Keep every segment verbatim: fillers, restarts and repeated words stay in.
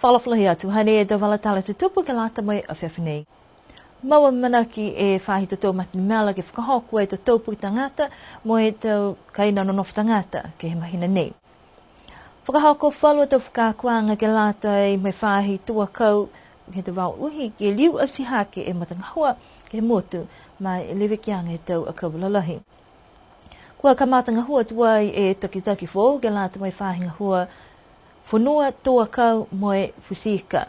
Fakaalofa lahi atu, hanei e tau vala tala tutupu ke lata mo e afiafi nei. Mau amanaki e faahi totou mata numela ke fakahoko e totou puke tagata mo e tau kaina nonofo tagata ke he mahina nei. Fakahoko falu a tau fakaakoaga ke lata mo e faahi tau akau he tau vao uhi ke liu atihake e matagahua ke he motu ma e levekiaga he tau akau lalahi. Kua kamata gahua tuai e takitaki foou ke lata mo e faahi gahua fonua, tau akau mo e futi ika.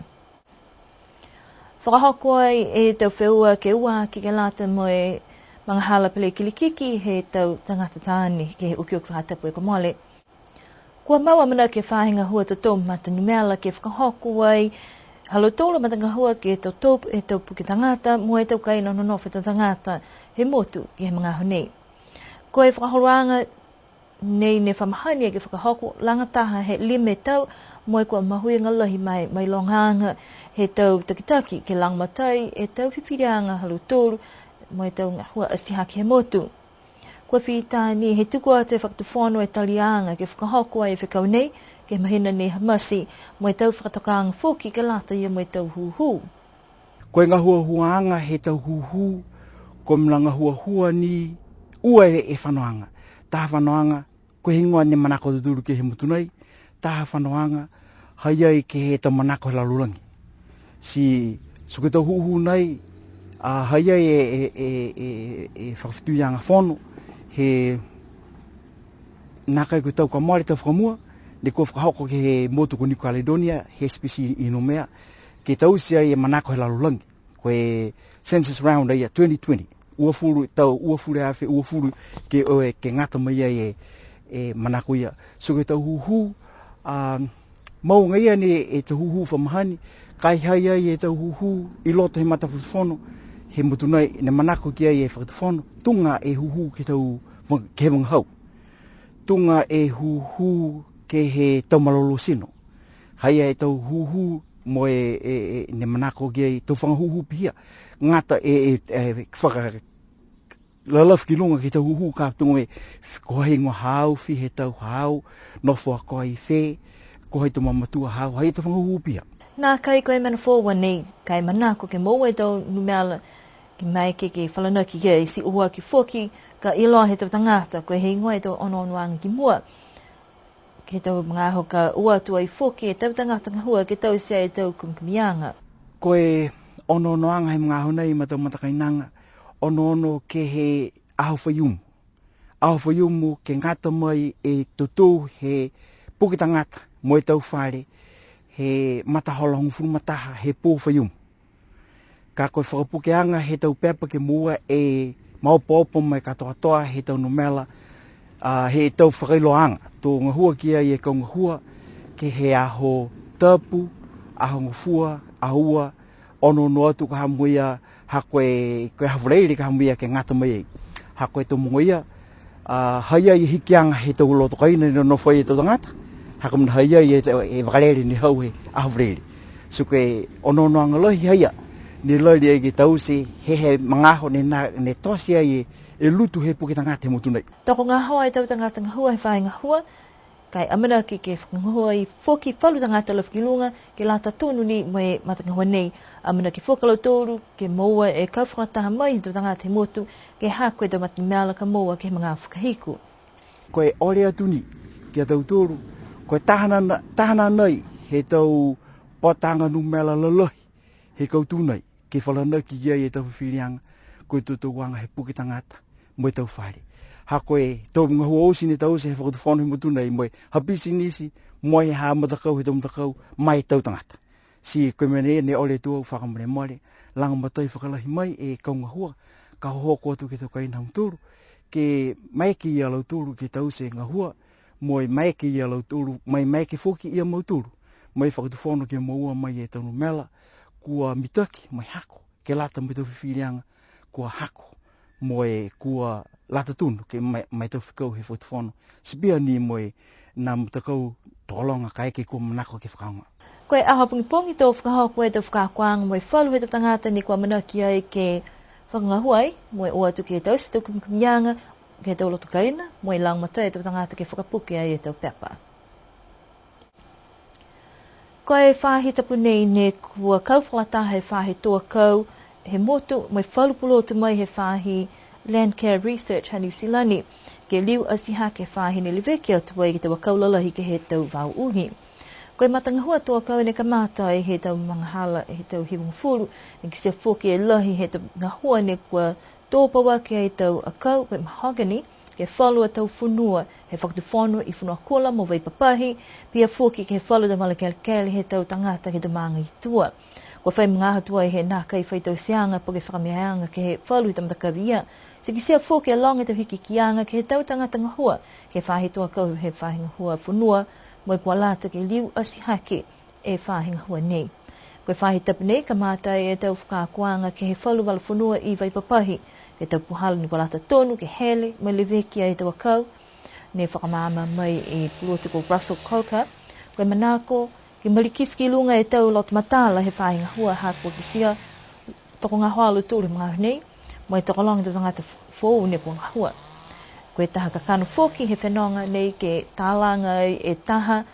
Fakahoko ai e tau feua ke ua aki ke lata mo e magahala pele kilikiki he tau tagata taane ke he ukiuki faahi tapu kua mole. Kua mau amanaki e faahi gahua totou mata numela ke fakahoko ai ha lautolu a matagahua ke totou e tau puke tagata mo e tau kaina nonofo he tau tagata he motu ke he magaaho nei. Ko e fakaholoaga nei ne fa mahani ke fakahoko lagataha he lima e tau, mo e kua mahuiga lahi ma e mailogaaga he tau takitaki ke lagomatai e tau fifiliaga ha lautolu mo e tau gahua atihake he motu. Kua fita ni he tuku atu e Fakatufono e taliaga ke fakahoko ai e fekau nei ke he mahina nei ha Mati, mo e tau fakatokaaga foki ke lata ia mo e tau hūhū. Ko e gahuahuaaga he tau hūhū, ko e mena gahuahua ni ua e, e fanoaga. Taha fanoaga, ko e heigoa ne manako a tautolu ke he motu nei. Taha fanoaga, ha i ai ke he tau manako he lalolagi. Ti, ti ko e tau hūhū nei, a, ha i ai e, e, e, e, e fakafetuiaga fono, he nākai ko e tau kua mole, tau fakamua, ne kua fakahoko ke he motu ko New Caledonia, he S P C i Noumea, ke taute ai e manako he lalolagi. Ko e census round a ia, twenty twenty. Uafulu, tau uafulu e afe, uafulu ke, o, e, ke gata mai ai e, e manako ia. So ko e tau hūhū, a, mau agaia ni e tau hūhū fa mahani, ka e ha i ai e tau hūhū i loto he matafakatufono, he motu nei, ne manako ki ai e fakatufono, tuga e hūhū ke he tau, ke he vagahau. Tuga e hūhū ke he tau malolō tino. Ha i ai e tau hūhū mo e, e, e, ne manako ki ai tau faga hūhū pihia. Gata e, e, e, fakalalafi ki luga ke he tau hūhū ka tuga e, ko hai gahua haau, fiha e tau haau, nofo a koe i fē, ko hai tau mamatua haau, ha i ai tau faga hūhū pihia. Nākai ko e mena foou a nei, ka e manako ke moua e tau numela, ke maeke ke falanaki ki ai, ti uhuaki foki, ka iloa he tau tagata, ko e heigoa e tau onoonoaga ki mua. Ke he tau magaaho ka o atu ai foki e tau tagata gahua ke taute e tau kumikumiaga. Ko e onoonoaga he magaaho nei ma tau matakainaga, onoono ke he aho Faiumu. Aho Faiumu ke gata mai e totou he puke tagata mo e tau fale he matahola hogofulu ma taha he pō Faiumu. Ka ko e fakapukeaga he tau pepa ke moua e maopoopo mo e katoatoa he tau numela, a, he tau fakailoaaga. To gahua ki ai e kau gahua, ke he Aho Tapu, Aho Gofua, Aho Ua, onoono atu ka ha mo ia, ha ko e, ko e Aho Falaile ka ha mo ia ke gata mai ai. Ha ko e tau mogo ia, a, ha i ai e hikiaga he tau loto kaina ne nonofo ai e tau tagata. Ha ko e mena ha i ai e, e vakalele ne hau he Aho Falaile. So ko e onoonoaga lahi ha ia, ne lali ai ke taute he, he magaaho ne na, ne tote ai e, e lutu he puke tagata he motu nei. Tokogahoa e tau tagata gahua he faahi gahua, ka e amanaki ke fakagahua ai foki falu tagata lafi ki luga, ke lata tonu ni mo e matagahua nei. Amanaki foki a lautolu ke moua e kau fakataha mai he tau tagata he motu, ke hako e tau mata numela ka moua ke he magaaho fakahiku. Ko e ole atu ni ki a tautolu, ko e taha na, taha na nai he tau pataga numela lalahi he kautū nei, ke falanaki ki ai e tau fifiliaga, ko e totouaga he puke tagata mo e tau fale. Ha ko e tau gahua oti ne taute he fakatufono he motu nei, mo e ha pisinisi, mo e ha matakau he tau matakau, ma e tau tagata. Ti ko e mena ia ne ole atu au fakamolemole, lagomatai fakalahi mai e kau gahua, ka hohoko atu ke he tau kaina ha mautolu, ke maeke ia lautolu ke taute e gahua, mo e maeke ia lautolu, mo e maeke foki ia mautolu, mo e fakatufono ke moua mai e tau numela, kua mitaki, mo e hako, ke lata mo e tau fifiliaga, kua hako, mo e kua lata tonu, ke ma e, ma e tau fekau he fakatufono. Ti pihia ni mo e nā matakau tokologa kaeke kua manako ke fakaaoga. Ko e aho pogipogi to fakahoko e tau fakaakoaga mo e falu he tau tagata ne kua amanaki ai ke fakagahua ai, mo e o atu ke taute e tau kumikumiaga, ke he tau loto kaina, mo e lagomatai e tau tagata ke fakapuke ai e tau pepa. Ko e faahi tapu nei ne kua kau fakalataha e faahi tō akau he motu mo e falu pulotu mai he faahi Landcare Research ha Niu Silani, ke liu atihake e faahi ne leveki atu ai ke he tau akau lalahi ke he tau vao uhi. Ko e matagahua tō akau ne kamata ai he tau magahala he tau hivagofulu, ne kitia foki e lahi he tau gahua ne kua tō pauaki ai e tau akau, ko e mahogany, ke he falu a tau fonua he fakatufono i Fonuakula mo Vaipapahi, pihia foki ke he falu a tau vala kelekele he tau tagata ke he tau maaga i tua. Kua fai magaaho tuai he nākai fai tauteaga po ke fakameaaga ke he falu he tau matakavi ia. Ti kitia foki e loga e tau hikihikiaga ke he tau tagata gahua, ke he faahi tō akau he faahi gahua fonua, mo e kua lata ke liu atihake e faahi gahua nei. Ko e faahi tapu nei, kamata e tau fakaakoaga ke he falu vala fonua i Vaipapahi, ke he tau puhala ne kua lata tonu ke hele mo e leveki ai e tau akau, ne fakamaama mai e pulotu ko Russell Coker. Ko e manako ke malikiti ki luga e tau loto matala he faahi gahua ha kua kitia tokogahoa a lautolu he magaaho nei, mo e tokologa e tau tagata foou ne kua gahua. Ko e taha kakano foki he fenoga nei ke talaga ai e taha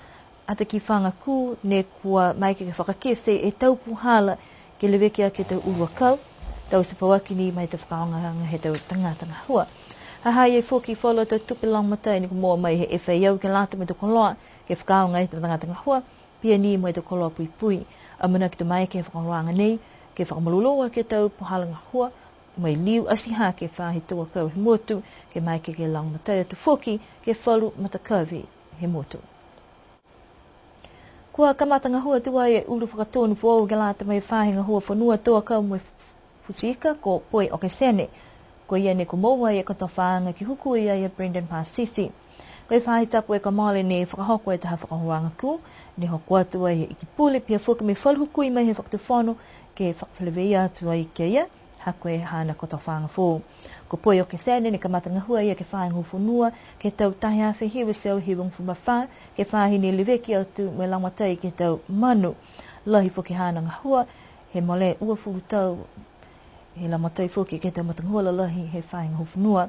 ata kifaga kū ne kua maeke ke fakakite e tau puhala ke leveki aki e tau ulu akau, taute pauaki ni ma e tau fakaaogaaga he tau tagata gahua. Ha ha i ai foki falu a tau tupe lagomatai ne kua moua mai he F A O ke lata mo e tau koloa ke fakaaoga e tau tagata gahua, pihia ni mo e tau koloa puipui. Amanaki to maeke he fakaholoaga nei ke fakamalolō aki e tau puhala gahua, mo e liu atihake e faahi tō akau he motu, ke maeke ke lagomatai atu foki ke he falu matakavi he motu. Kua kamata gahua tuai e ulu fakatonu foou ke lata mo e faahi gahua fonua tō akau mo e futi ika, ko Poi Okesene. Ko ia ne kua moua e kotofaaga ke hukui ai a Brendan Pasisi. Ko e faahi tapu kua mole ne fakahoko e taha fakaholoaga kū, ne hoko atu ai e Ikipule, pihia foki mo e falu hukui mai he fakatufono, ke fakafeleveia atu ai ki a ia, ha ko e haana kotofaaga foou. Ko Poi Okesene ne kamata gahua a ia ke he faahi gahua fonua, ke he tau taha e afe hiva e teau hivagofulu ma fā, ke he faahi ne leveki atu mo e lagomatai ke he tau manu. Lahi foki haana gahua, he mole uafulu tau, he lagomatai foki ke he tau matagahua lalahi he faahi gahua fonua.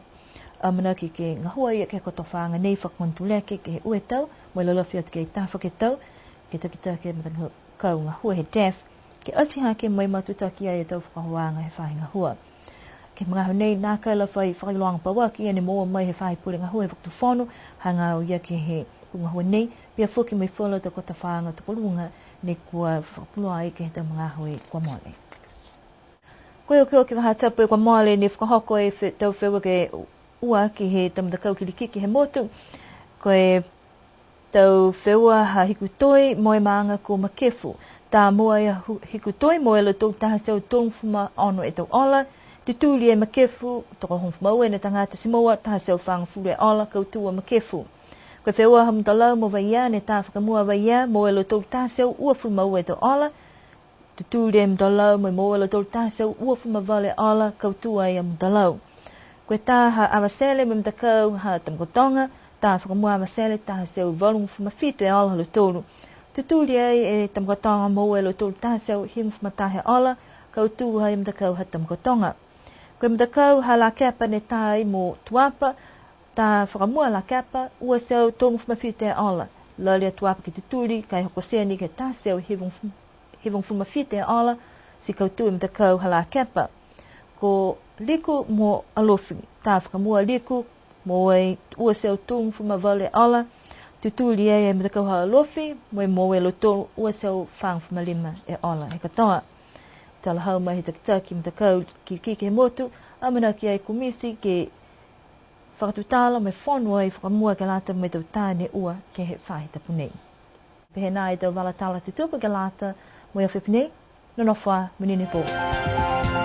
Amanaki ke gahua a ia ke he kotofaaga nei fakakonotuleke ke he ua e tau, mo e lalafi atu ke he taha foki e tau, ke takitaki e matagahua kau gahua he DAFF, ke atihake mo e matutaki ai e tau fakaholoaga he faahi gahua. Ke he magaaho nei, nākai la fai fakailoaga pauaki ia ne moua mai he faahi pule gahua he fakatufono, hagaao ia ke he pulotu gahua nei, pihia foki mo e falu a tau kotofaaga tokoluga ne kua fakapuloa ai ke he tau magaaho kua mole. Ko e okioki faahi tapu kua mole ne fakahoko e fe-, tau feua ke ua ke he tau matakau kilikiki he motu. Ko e tau feua ha Hikutoi mo e maaga ko Makefu. Tā moua e hu-, Hikutoi moua e lautolu taha e teau tolugofulu ma ono e tau ola. Tutuli e Makefu, tokohogofulu ma ua e tagata ti moua taha e teau fāgofulu e ola, kautū a Makefu. Ko e feua ha Mutalau mo Vaiea, ne tā fakamua Vaiea, moua e lautolu taha e teau uafulu ma ua e tau ola. Tutuli e Mutalau mo e moua e lautolu taha e teau uafulu ma valu e ola, kautū ai a Mutalau. Ko e tā ha Avatele mo e matakau ha Tamakautoga, tā fakamua Avatele taha e teau valugofulu ma fitu e ola ha lautolu. Tutuli ai e Tamakautoga, moua e lautolu taha e teau hivagofulu ma taha e ola, kautū ai e matakau ha Tamakautoga. Ko e matakau ha Lakepa ne tā ai mo Tuapa, tā fakamua Lakepa, ua e teau tolugofulu ma fitu e ola. Lali a Tuapa ke tutuli, ka e hokotia ni ke he taha e teau hivagofulu, hivagofulu ma fitu e ola, ti kautū e matakau ha Lakepa. Ko Liku mo Alofi, tā fakamua Liku, moua e ua e teau tolugofulu ma valu e ola, tutuli ai e matakau ha Alofi, mo e moua e lautolu ua e teau fāgofulu ma lima e ola he katoa. Talahau mai he takitaki matakau kilikiki he motu, amanaki ai e komiti ke fakatutala mo e fono ai fakamua ke lata mo e tau tā ne ua ke he faahi tapu nei. Pehē nā e tau vala tala tutupu ke lata mo e afiafi nei, nonofo ā, monuina e pō.